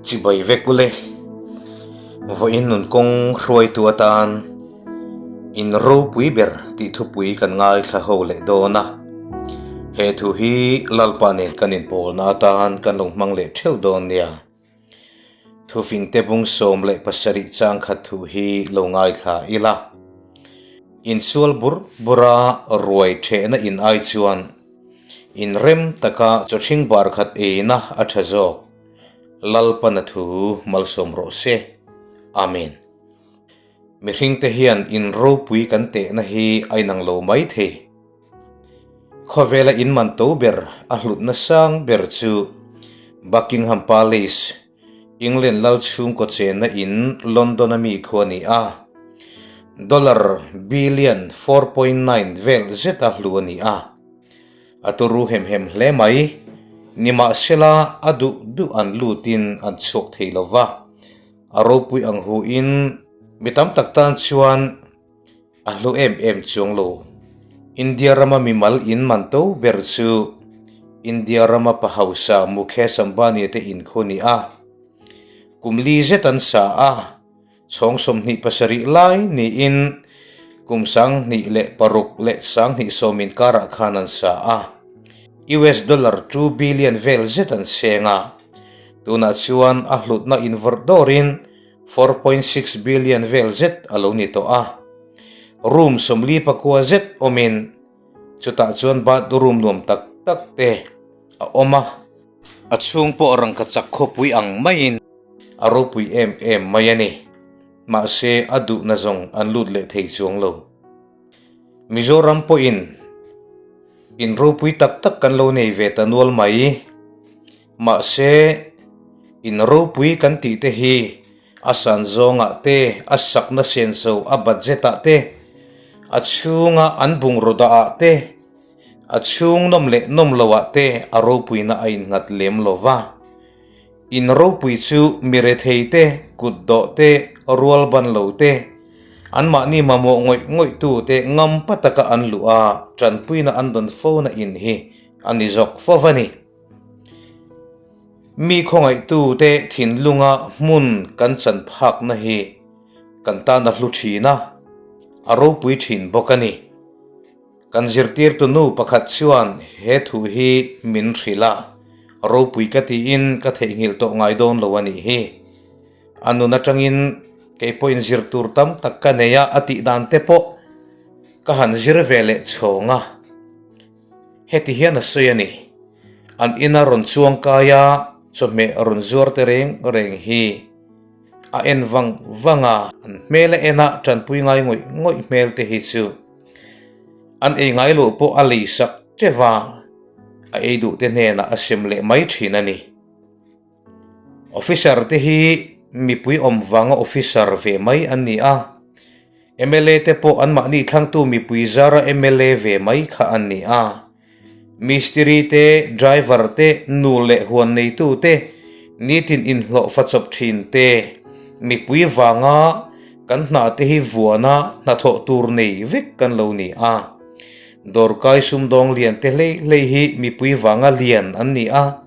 Chibai vek ule. Vawiin nun kawng hruaitu atan in ropui ber tih thupui kan ngaithla ho leh dawn a. He thu hi Lalpa nen kan inpawlna atan kan lo hmang leh theuh dawn nia. Thufingte bung 17 chang khat thu hi lo ngaithla ila. Insual bur bura ruai thehna in ai chuan inrem taka chawhring bar khat eina a tha zawk. Lalpana thu malsawm rawh se. Amen. Mihringte hian in ropui kan tehna hi a inang lo mai thei. Khawvela in man to ber a hlutna sang ber chu Buckingham Palace, England lal chhungkaw chenna in London-a mi khu a ni a. Dollar billion 4.9 vel zeta hlu a ni a. A turu hem hem hle mai. Nimahsela a duh duh an lutin an chhuak thei lo va. A ropui ang huin mi tam tak tan chuan a hlu em em chuang lo. India rama mimal in man to ber chu India rama pa hausa Mukesh Ambani te in khu ni a. Kum li zet an sa a. Chhawng 27 lai niin kum 2006 leh 2010 inkarah khan an sa a. US dollar 2 billion vel zet an seng a. Tunah chuan a hlutna invawrh dawrin 4.6 billion vel zet a lo ni tawh a. Room 44 zet awmin chutah chuan bathroom nuam tak tak te a awm a. A chhung pawh rangkachak khawpui ang maiin a ropui em em mai a ni. Mahse a duhna zawng an lut leh thei chuang lo. Mizoram pawhin in ropui tak tak kan lo nei ve ta nual mai. Mahse in ropui kan tih te hi a san zawngah te, a sakna senso a budget ah te, a chhunga an bungraw dah ah te, a chhung nawm leh nawm lo ah te a ropuina a innghat lem lo va. In ropui chu mi rethei te, kut dawh te, rual ban lo te, anmahni mamawh ngawih ngawih tu te ngam pa taka an luh a, tanpuina an dawn fo na in hi a ni zawk fo va ni. Mi khawngaihtu te thinlunga hmun kan chan phakna hi kan tan a hlu thin a, a ropui thin bawk a ni. Kan zirtirtu nu pakhat chuan he thu hi min hrilh a, ropui ka tiin ka theihnghilh tawh ngai dawn lo a nih hi. A nun atangin kei pawhin zir tur tam tak ka nei a, a tih dan te pawh ka han zir ve leh chhawng a. Heti hian a sawi a ni, An ina rawn chuang kai a, chawhmeh rawn zuar te reng reng hi a en vang vang a, an hmel a en a, tanpui ngai ngawih ngawih hmel te hi chu. An ei ngai loh pawh a lei sak teuh a, a ei duh te hnenah a sem leh mai thin a ni. Officer te hi mipui awm vanga officer ve mai an ni a, mla te pawh anmahni thlangtu mipui zara mla ve mai kha an ni a. Mistiri te, driver te, nu leh huan neitu te, nitin inhlawh fa chawp thin te, mipui vanga kan hna te hi vuana hnathawh tur nei vek kan lo ni a. Dawrkai sumdawng lian te hlei hlei hi mipui vanga lian an ni a.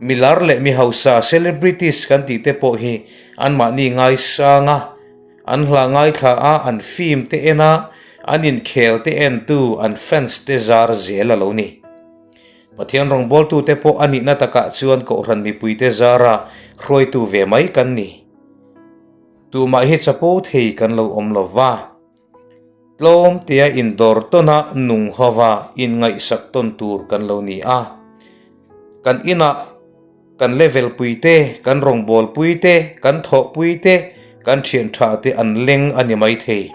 Milar leh mi hausa, celebrities, kan tih te pawh hi anmahni ngaisang a. An hla ngaithla a, an film te en a, an inkhel te entu, an fans te zar zel a lo ni. Pathian rawngbawltute pawh a nihna takah chuan Kohhran mipuite zara hruaitu ve mai kan ni. Tumah hi chapo thei kan lo awm lo va. Tlawm tia indawr tawna nung hova inngaihsak tawn tur kan lo ni a. Kan inah. Kan level pui te, kan rawngbâwl pui te, kan thawhpui te, kan thian tha te an leng a ni maithei.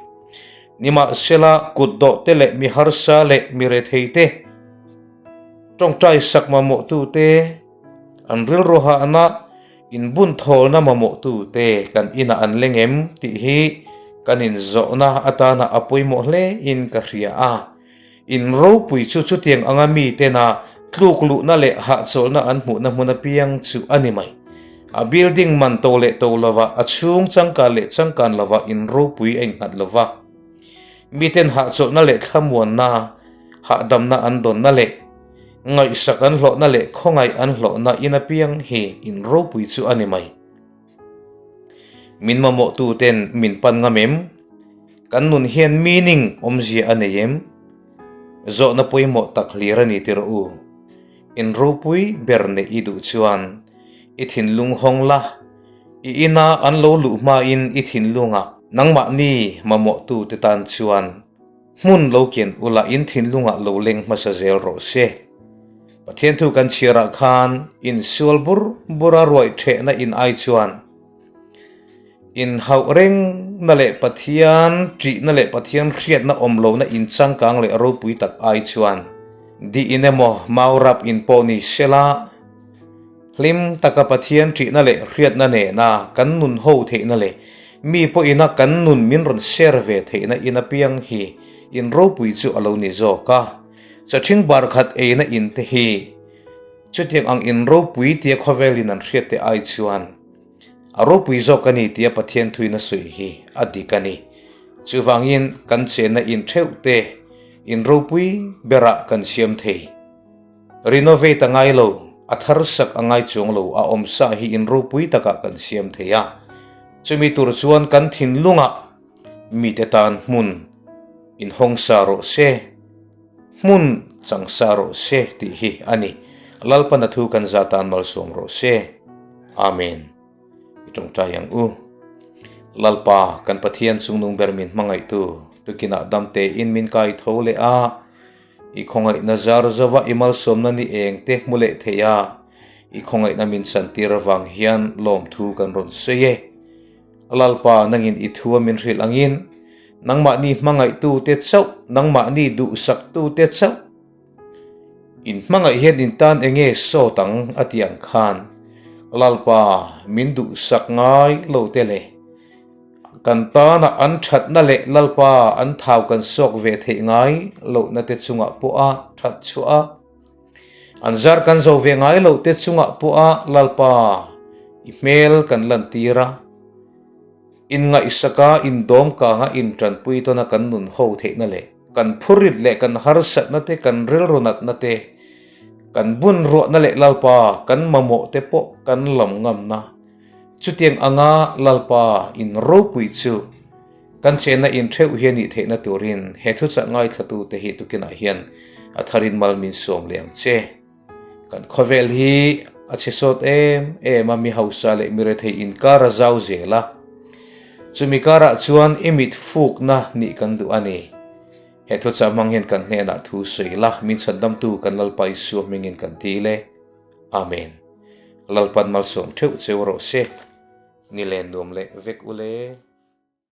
Nimahsela, kutdawh te leh mi harsa leh mi rethei te, tawngtai sak mamawhtu te, an rilru hahna, inbunthawlna mamawhtu te kan inah an leng em tih hi kan inzawhna atana a pawimawh hle in ka hria a. In ropui chu chutiang anga mitena tluk luhna leh hahchawlhna an hmuhna hmun apiang chu a ni mai. A building man to leh to lova, a chhung changkan leh changkan lova in ropui a innghat lova. Miten hahchawlhna leh thlamuanna, hahdamna an dawnna leh ngaihsak an hlawhna leh khawngaih an hlawhna in apiang hi in ropui chu a ni mai. Min mamawhtuten min pan ngam em? Kan nun hian meaning awmzia a nei em? Zawhna pawimawh tak hlir a ni ti rawh u. In ropui ber neih i duh chuan i thinlung hawng la, i ina an lo luh hmain i thinlungah nangmahni mamawhtute tan chuan hmun lo kian ula in thinlungah lo leng hmasa zel rawh se. Pathian thu kan chhiarah khan insual bur bura ruaih thehna in ai chuan Inhauh rengna leh Pathian ṭihna leh Pathian hriatna awm lohna inchangkang leh ropui tak ai chuan di in emaw mau rap in pawh ni sela, hlim taka Pathian ṭihna leh hriatna nena kan nun ho theihna leh mi pawhina kan nun min rawn share ve theihna in apiang hi in ropui chu a lo ni zawk a. Chawṭhing bar khat eina in te hi chutiang ang in ropui tia khawvelin an hriatte ai chuan A ropui zawk a ni tia Pathian thuin a sawi hi a dik a ni. Chuvangin kan chenna in theuh te in ropui berah kan siam thei. Renovate a ngai lo, a thar sak a ngai chuang lo, a awm sa hi in ropui takah kan siam thei a. Chumi tur chuan kan thinlungah mite tan hmun inhawng sa rawh se, hmun chang sa rawh se tih hi a ni. Lalpan a thu kan za tan malsawm rawh se. Amen. I tawngtai ang u. Lalpa, kan Pathian chungnung ber min hmangaihtu, tukinah damte in min kai tho leh a, i khawngaihna zar zova i malsawmna ni eng te hmu leh thei a, i khawngaihna min chantir avang hian lawmthu kan rawn sawi e. Lalpa, nangin i thu a min hrilh angin, nangmahni hmangaihtute chauh, nangmahni duhsaktute chauh, In hmangaih hian in tan eng nge sawt ang a ti ang khan Lalpa min duhsak ngai lo te le. Kan tana an thatna leh Lalpa an thau kan sawk ve theih ngai lohna te chungah pawha that chhuah a, an zar kan zo ve ngai loh te chungah pawha Lalpa i hmel kan lantir a. Inngaihsaka indawm kanga intanpui tawna kan nun ho theihna leh kan phurit leh kan harsatna te, kan rilru natna te, kan bun ruahna leh Lalpa kan mamawh te pawh kan lam ngamna. Chutiang anga Lalpa in ropui chu kan chenna in theuh hi a nih theihna turin he thuchah ngaithlatute hi tukinah hian a tharin mal min sawm leh ang che. Kan khawvel hi a chhe sawt em em a, mi hausa leh mi rethei inkar a zau zel a. Chumi karah chuan i mit fukna nih kan duh a ni. He thuchah hmang hian kan hnenah thu sawi la, min chhandamtu kan Lalpa Isua hmingin kan dil e. Amen. Lalpan malsawm theuh cheu rawh se. Ni len nuam leh vek ule.